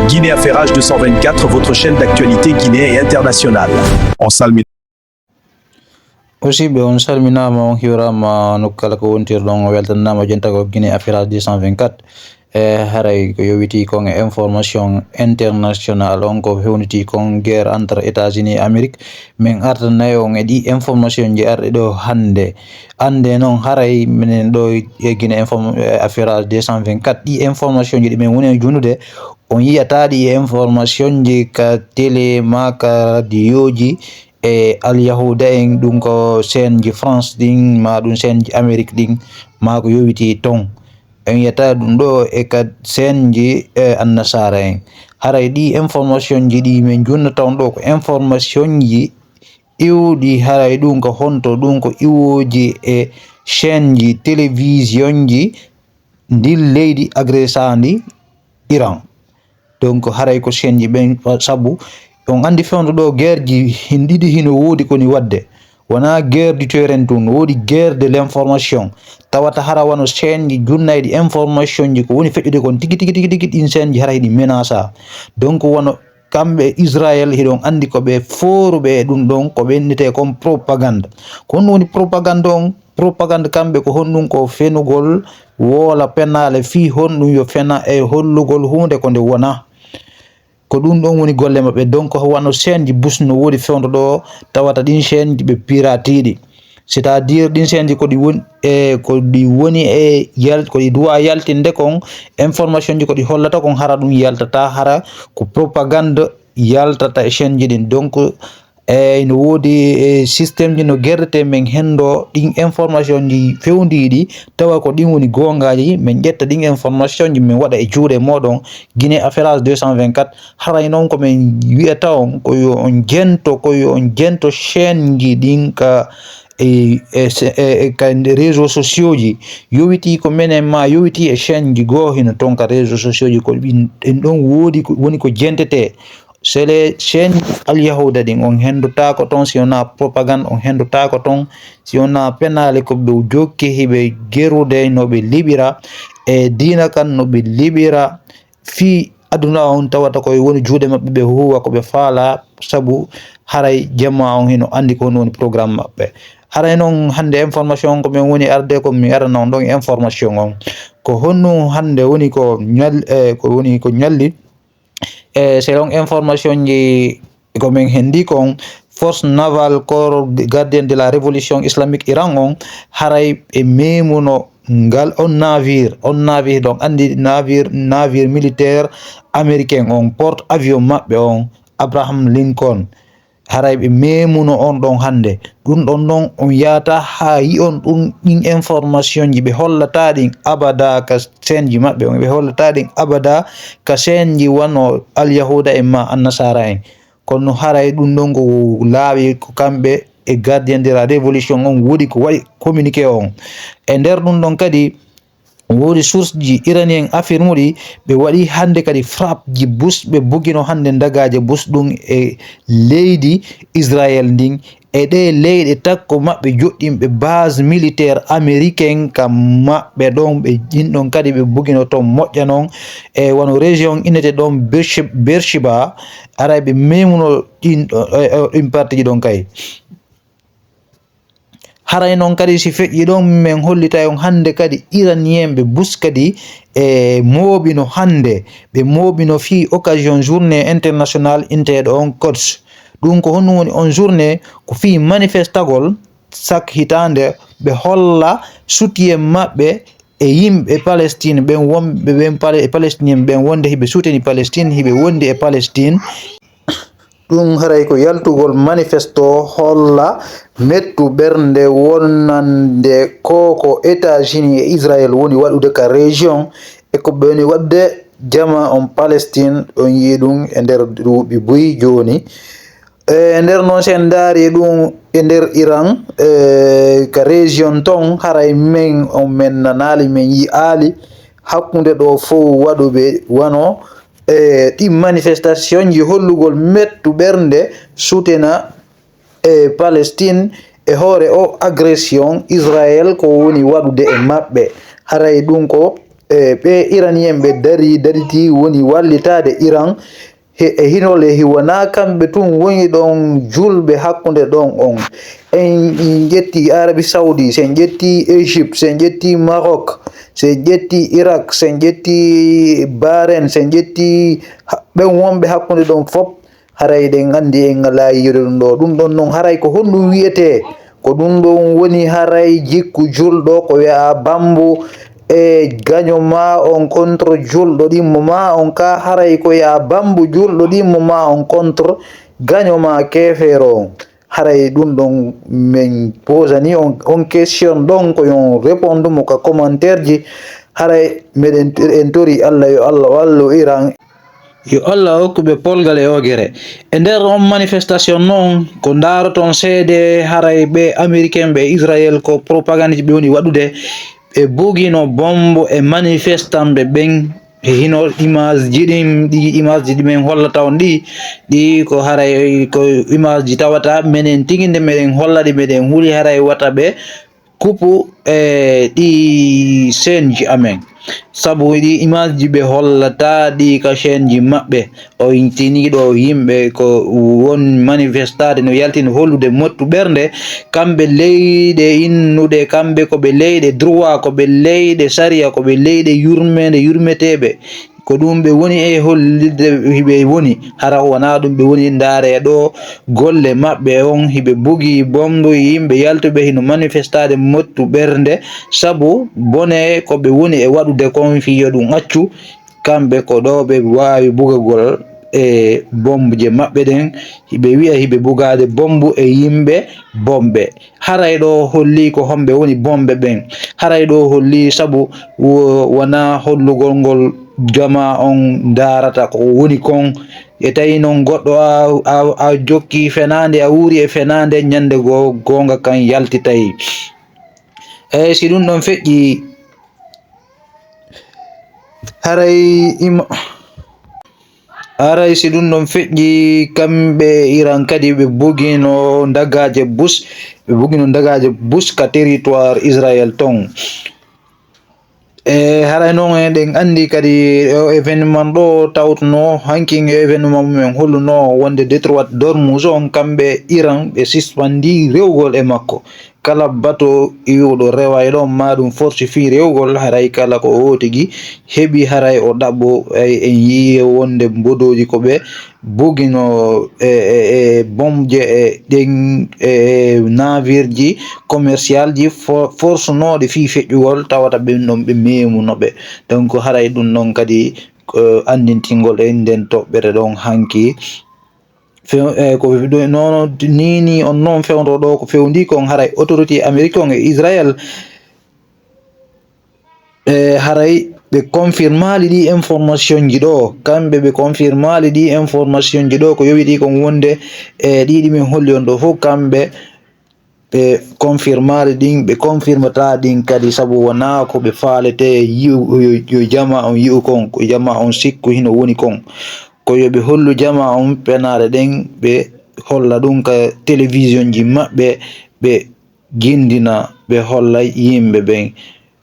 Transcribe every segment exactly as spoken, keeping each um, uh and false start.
Guinée Affairage deux cent vingt-quatre, votre chaîne d'actualité guinéen et internationale. On salmina. Aussi ɓe on salminaama, on hiwraama nokku kala ko wontirɗon, o weltannaama jontagol Guinée Affairage deux cent vingt-quatre. E haray ko yowiti kon e information international on, ko fewniti kon guerre entre États-Unis et Amérique. Min artanay on e ɗi information ji arɗi ɗo hannde. Annde noon haray minen ɗo e Guinée Inform- e Affairage deux cent vingt-quatre, ɗi information ji ɗi min woni e junude, on yiyata ɗi information ji ka télé ma ka radio ji e alyahuda en, ɗum ko chaîne ji France ɗin ma ɗum chaîne ji Amérique ɗin ma ko yowiti ton. En yiyata ɗum ɗo e ka chaîne ji e annasara en. Haray ɗi information ji ɗi min junnata on ɗo ko information ji iwɗi, haray ɗum ko honto? Ɗum ko iwooji e chaîne ji télévision ji ndin leydi agressandi Iran. Donc haray ko chaîne ji ɓen, sabu on anndi fewndo ɗo guerre ji hin ɗiɗi hino woodi ko ni wadde. Wona guerre du terrain tun, no woodi guerre de l'information. Tawata hara wano chaîne ji junnayɗi information ji ko woni feƴƴude kon tigi tigi tigi tigi, ɗin chaîne ji hara hiɗi menasa. Donc wano kamɓe Israël, hiɗon anndi ko ɓe fooruɓe e ɗum ɗon, ko ɓe innetee kon propagande. Ko honɗum woni propagande on? Propagande kamɓe ko honɗum? Ko fenugol woola penaale fii honɗum yo fena e hollugol huunde ko nde wona. Ko ɗum ɗon woni golle maɓɓe. Donc wano chaîne ji bus no woodi fewndo ɗo, tawata ɗin chaîne ji ɓe piratiɗi. C'est-à-dire ɗin chaîne ji ko ɗi woni e ko ɗi woni e yal ko ɗi duwa yaltinde kon, information ji ko ɗi hollata kon hara ɗum yaltata, hara ko propagande yaltata e chaîne ji ɗin. Donc e no woodi e système ji no gerdete, min hendo ɗin information ji fewndiɗi tawa ko ɗin woni goongaji, min ƴetta ɗin information ji min waɗa e juuɗe moɗon. Guinée Affairage deux cent vingt-quatre. Haray noon ko min wiyata on ko yo on jento, ko yo on jento chaîne ji ɗin ka e, e, e, e ka réseau sociaux ji. Yowiti ko menen ma yowiti e chaîne ji goo hino ton ka réseau sociaux ji, ko ɗin ɗon woodi ko woni ko jentete. Sele chaîne alyahuda ɗin on hendotako ton si wona propagande, on hendotako ton si wona penaale ko ɓe jokki hiɓe gerude no ɓe liɓira e diina kan no ɓe liɓira fii aduna on tawata koye woni juuɗe maɓɓe, ɓe huuwa ko ɓe faala, sabu haray jama on hino anndi ko honɗum woni programme maɓɓe. Haray noon hannde information on ko min woni arde ko mi arana on ɗon information on. Ko honɗum hannde woni ko ñal e ko woni ko ñalli e selon information ji ko min hendi kon, force navale corps gardien de la révolution islamique Iran on haray ɓe memuno ngal on navire, on navire donc anndi navire navire militaire américain on porte avion maɓɓe on Abraham Lincoln. Haray ɓe memuno on ɗon hannde. Ɗum ɗon ɗon on yahata haa yi'on ɗum ɗin information ji ɓe hollata ɗin abada ka chaîne ji maɓɓe on, ɓe hollata ɗin abada ka chaîne ji wano alyahuda en ma annasara en. Kono haray ɗum ɗon ko laawi ko kamɓe e gardien de la révolution on woodi ko waɗi communiqué on. E nder ɗum ɗon kadi woodi source ji iranien affirmuɗi ɓe waɗi hannde kadi frappe ji bus, ɓe bugino hannde dagaje bus ɗum e leydi Israël ndin e ɗe leyɗe takko maɓɓe joɗɗinɓe base militaire américain ka maɓɓe ɗon, ɓe ɗin ɗon kadi ɓe bugino ton moƴƴa non e wano région innete ɗon Beersheba, aray ɓe memuno ɗin ɗin partie ji ɗon kay. Haray noon kadi si feƴƴi ɗon min hollitay on hannde kadi iranien ɓe bus kadi e mooɓino hannde, ɓe mooɓino fii occasion journée international inteeɗo on Quds. Ɗum ko honɗum woni on journée? Ko fii manifestagol sak hitaande ɓe holla soutien maɓɓe e yimɓe Palestine ɓen wonɓe ɓen e Palestinienɓe ɓen wonde hiɓe souteni Palestine, hiɓe wondi e Palestine. Ɗum haray ko yaltugol manifesto holla mettu ɓernde wonande ko ko États-Unis e Israël woni waɗude ka région e ko ɓe woni waɗude jama on Palestine. On yii ɗum e nder duuɓi buy jooni. E nder noon si en ndaari ɗum e nder Iran e ka région ton haray men on men nanaali men yi'aali hakkunde ɗo fow waɗuɓe wano e ɗin manifestation ji hollugol mettu ɓernde sutena e Palestine e hoore o agression Israël ko woni waɗude e maɓɓe. Haray ɗum ko E ɓe Iranien ɓe dari dariti woni wallitaade Iran. He e hinole hi wonaa kamɓe tun woni ɗon julɓe hakkunde ɗon on. En, en ƴetti Arabi Saudi, si en ƴetti Égypte, si en ƴetti Maroc, si en ƴetti Irak, si en ƴetti Bahrain, si en ƴetti ha- ɓen wonɓe hakkunde ɗon fof, haray ɗen anndi en alaa yiide ɗum ɗo. Ɗum ɗon non haray ko honɗum wiyetee? Ko ɗum ɗon woni haray jikku julɗo ko wi'a bambu e gaño ma on contre julɗo ɗimmo ma on ka haray ko ya bambu julɗo ɗimmo ma on contre gaño ma keefeero on. Haray ɗum ɗon min posani on, on question ɗon ko yon répondu mo ka commentaire ji. Haray meɗen en tori Allah yo Allah wallu Iran. Yo Allah hokku ɓe polgal e ogere. E nder on manifestation non ko ndaroton seede haray ɓe Américain ɓe Israël ko propagande ji ɓe woni waɗude. Ɓe bugino bombo e manifestant ɓe ɓen. E hino image ji ɗin ɗi image ji ɗi min hollata on ɗi ɗi ko haray ko image ji tawata menen tigi nde meɗen holla ɗi meɗen huli haray wata ɓe kupu e ɗi chaîne ji amen. Sabu ɗi image ji ɓe hollata ɗi ka chaîne ji maɓɓe. O intiniiɗo yimɓe ko won manifestaade no yaltino hollude mottu ɓernde. Kamɓe leyɗe innuɗe kamɓe ko ɓe leyɗe droit, ko ɓe leyɗe sariya, ko ɓe leyɗe yurmeende yurmeteeɓe. Ko ɗum ɓe woni e hollirde hiɓe woni. Hara wonaa ɗum ɓe woni. Ndaare ɗo golle maɓɓe on hiɓe bugi bombo yimɓe yaltuɓe hino manifestaade mottu ɓernde. Sabu bone ko ɓe woni e waɗude kon fii yo ɗum accu. Kamɓe ko ɗo ɓe waawi bugagol e bomb je maɓɓe ɗen. Hiɓe wi'a hiɓe bugaade bombu e yimɓe bomɓe. Haray ɗo holli ko homɓe woni bomɓe ɓen. Haray ɗo holli sabu wo- wonaa hollugol ngol jama on ndaarata ko woni kon. E tawi non goɗɗo a, a, a jokki fenaande, a wuuri e fenaande, ñande goo goonga kan yaltitay. Eyi, si ɗum ɗon feƴƴi, haray ima, haray si ɗum ɗon feƴƴi, kamɓe Iran kadi ɓe bugino ndagaaje bus, ɓe bugino ndagaaje bus ka territoire Israël ton. E haray non eɗen anndi kadi o événement ɗo tawtuno hankin e événement mum en holluno wonde Detroit d'Ormuz on kamɓe Iran ɓe suspandi rewgol e makko. Kala bato iwuɗo rewa e ɗon ma ɗum force fii rewgol haray kala ko o tigi heɓi haray o ɗaɓɓo. Ay en yii wonde mbodooji ko ɓe bugino e, e, e bomje e ɗen e navire ji commercial ji fo- force nooɗe fii feƴƴugol tawata ɓen ɗon ɓe meemuno ɓe. Donc haray ɗum ɗon kadi ko anndintingol en nden toɓɓere ɗon hanki. Few- e ko nono nini on noon fewndo ɗo ko fewndi kon haray autorité américain e Israël e haray ɓe confirmali ɗi information ji ɗo. Kamɓe ɓe confirmali ɗi information ji ɗo ko yowiti kon wonde e ɗiɗi min holli on ɗo fof kamɓe ɓe confirmali ɗin ɓe confirmata ɗin kadi sabu wona ko ɓe faalete yi'u yo, yo jama on yi'u kon ko jama on sikku hino woni kon. Ko yo ɓe hollu jama on penaare ɗen ɓe holla ɗum ka télévision ji maɓɓe ɓe gindina ɓe holla yimɓe ɓen.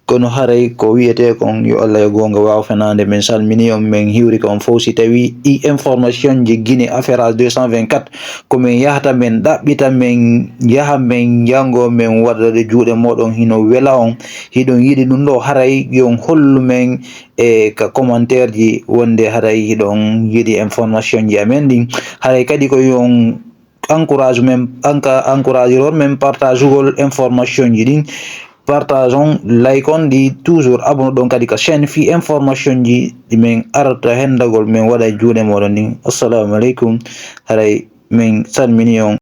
Kono haray ko wiyetee kon yo Allah yo goonga waaw fenaande. Min salminii on min hiwri kon fof si tawii ɗi information ji Guinée affairage deux cent vingt-quatre ko min yahata min ɗaɓɓita min yaha min janngo min waɗa ɗe juuɗe mooɗon hino wela on hiɗon yiɗi ɗum ɗo haray yon hollu min e ka commentaire ji wonde haray hiɗon yiɗi information ji amen ɗin. Haray kadi ko yon encourage men encourage ron men partage ugol information ji ɗin. Partage on like on ɗi toujours abonne ɗon kadi ka chaîne fii information ji ɗi men arata hendagol men waɗa e juuɗe moɗon ɗin. Assalamu aleykum. Haray min salmini on.